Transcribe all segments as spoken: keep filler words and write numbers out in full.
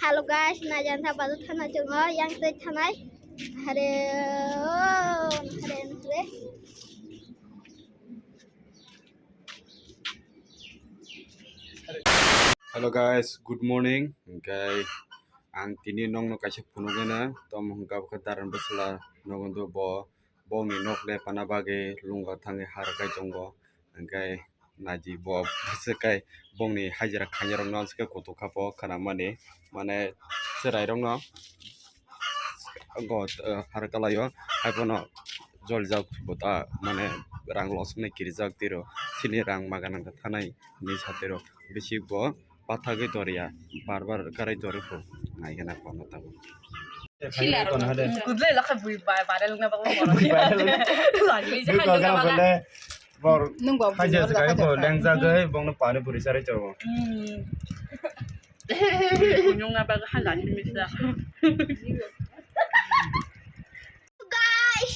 Hello guys, naijang tha bazar thana chungo, yang tei thanai. Hare, oh, hare, hare. Hello guys, good morning. Hingke ang tini nongno kaisa phunugana, tom hingka bokhe daran bwsla nogondo bo, bongni nok le pana bagwi lungo thangwi har kai tongo. Hingke naidi bo bwswk kai bongni hajira khainai rokno aswk kutuk kha bo khwnamani, mane chwrai rokno go, eh, har kalaio, haiphano jolijak bo ta, mane rang losongnai kirijak tiro, chini rang maga nangkha thanai hinwi sa tiro, bisi bo pathagwi doriya, bar bar karai dori pho, nai gana kono tabuk. Kudlai lakha bui ba-, viral wngna bagwi. Bui viral wngna. Lagli je. Bui hai program wngna bagwi. Bole bor. Nung ba hai bui je viral jaga wngna ko bagwi. Lengjagwi bongno pani puri sarai chao. Hmm. Kunyung na bagwi hai lagli misa. Guys.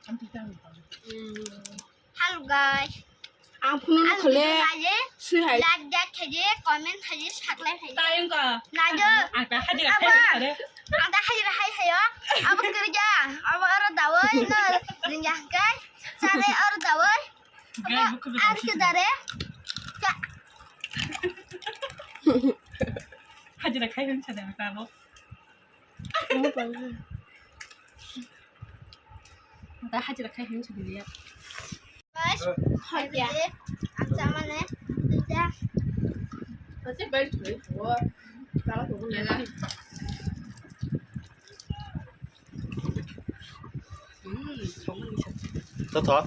Hmm. Hello guys. Ang phunukno khole. Video naidi, sui hai. Like, like khaidi, comment khaidi, subscribe khaidi. Tayung ka. Naidi. Ang ta haji hai hai. Ang ta haji hai hai yo. Abo kerja. Abo oro dawai no. Ringa kai. Sare oro dawai. Gai buku buku. Ar ke dare. Ka. Haji hai hai chada ka bo. Ata hajira khai hin chhudi ya. Guys, hajira. Ang sama ne. Duita. Totho.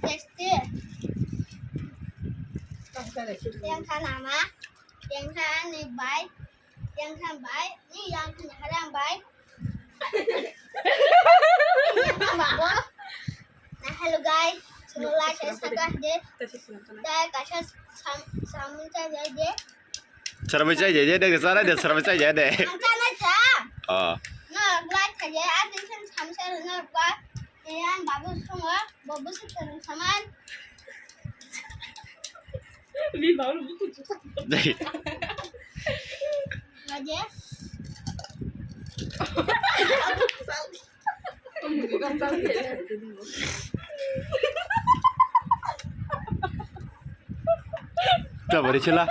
Tasty. Yang kha nama, yang kha ni bai, yang kha bai, ni yang kha ni harang bai. Yang kha babo. Na hello guys, sunu like, subscribe de. Dai kaisa sam, samun cha de. Sarbai chai je, je de, sarai de, sarbai chai je de. Ang chanai cha. Oh. No, glad cha je, a din san sam sa no ba. Yan babu sungo, babu sa terus saman. Ni babu buku chuka. Dai. Rajesh. Tabari chila.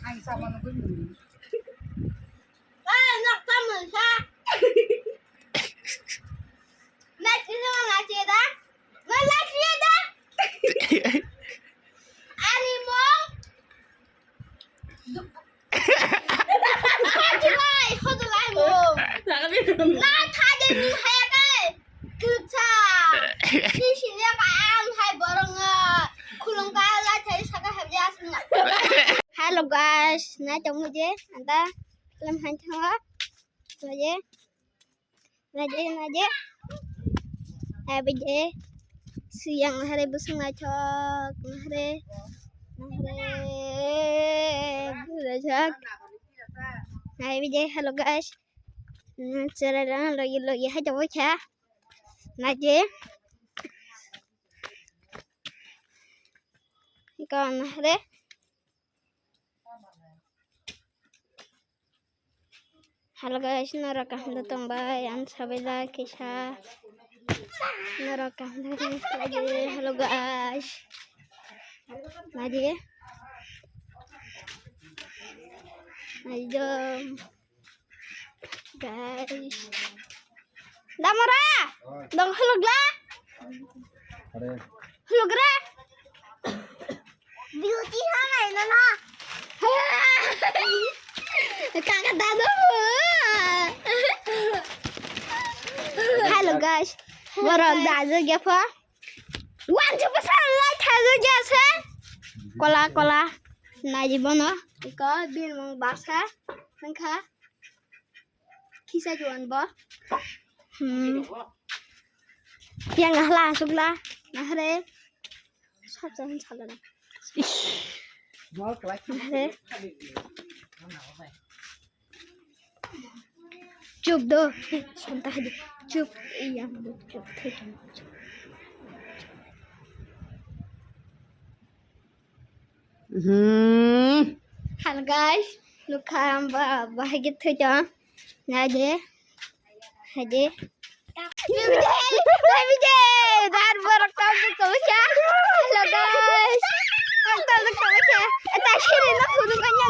Ang sama nunggu. Eh, nok tamu sa. Mek ini mana ceda? Mana ceda? Ani mong. Hajilai, hajilai mo. Na thade ni haya kai. Kutsa. Si si ya ka ang hai borong. Khulung ka la thai saka habya asna. Hello guys, na chong muje anta lam han thang muje. Naidi, naidi. Abide. Siyang nahare busung naithok. Nahare. Nahare. Burajak. Naibide, hello guys. Chera logi logi hai jabo kha. Naidi. Iko nahare. Hello guys, norok kaham da tongbai, ang sabai da kisa. Norok kaham da tongbai, hello guys. Naidi. Naidi. Guys. Damora! Dong hulugla? Hulugra? Beauty hanai na na. Kaka dadu. Hello guys. Borok dadu gefa. One two percent light thago jase. Kola kola. Naji bono. Iko bin mong basa. Nangkha. Kisa juan bo. Hmm. Yang ahla asukla. Nahre. Sab jahan chala na. Nahre. Chup do. Santa hadi. Chup. Iya, chup. Hmm. Hello guys, nukha ang ba, bahagi thoi tong. Nai de. Hai de. Bibide, bibide, dar borok tong de kacha. Hello guys. Tong de kacha. Eta sini na photo kanya.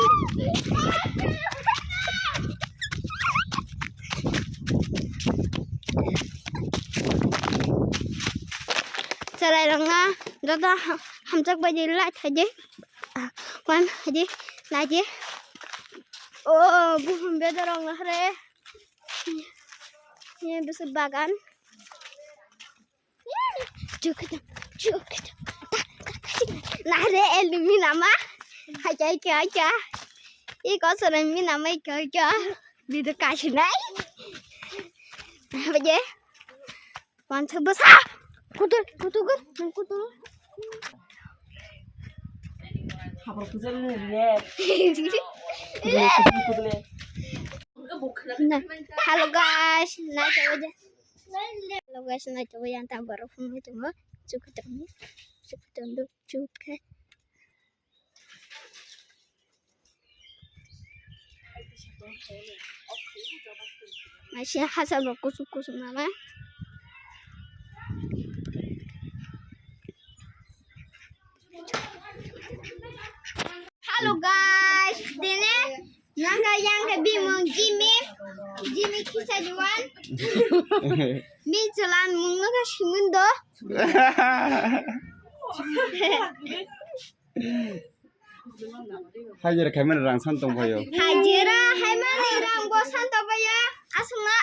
Chwrairokno joto ha-, hamjak bai di like hai di. Ah, wan hai di, nai di. Oh, buphang bedorok nahre. Ye bwswk bagan. Chukita, chukita. Nahre el mina ma. Hacha, hacha, hacha. I kosoro mina ma, hacha, hacha. Video kasinai. Baje. Pansa basa. Kutul, kutul, kutul, kutul. Khapar kutul ni le. Kutul, kutul, kutul. Na, hello guys, nai to baje. Hello guys, nai to baje, anta baru phone itu mo. Cukup terus. Cukup terus, cukup. Masih hasal rok kusuk kusuk nama. Hello guys, dene nangka yang ke bimung Jimmy, Jimmy kisa juan. Mi jalan mung nangka simundo. Hajira khaimani rang san tong phaio. Hajira khaimani rang bo san tong phaio. Aswkno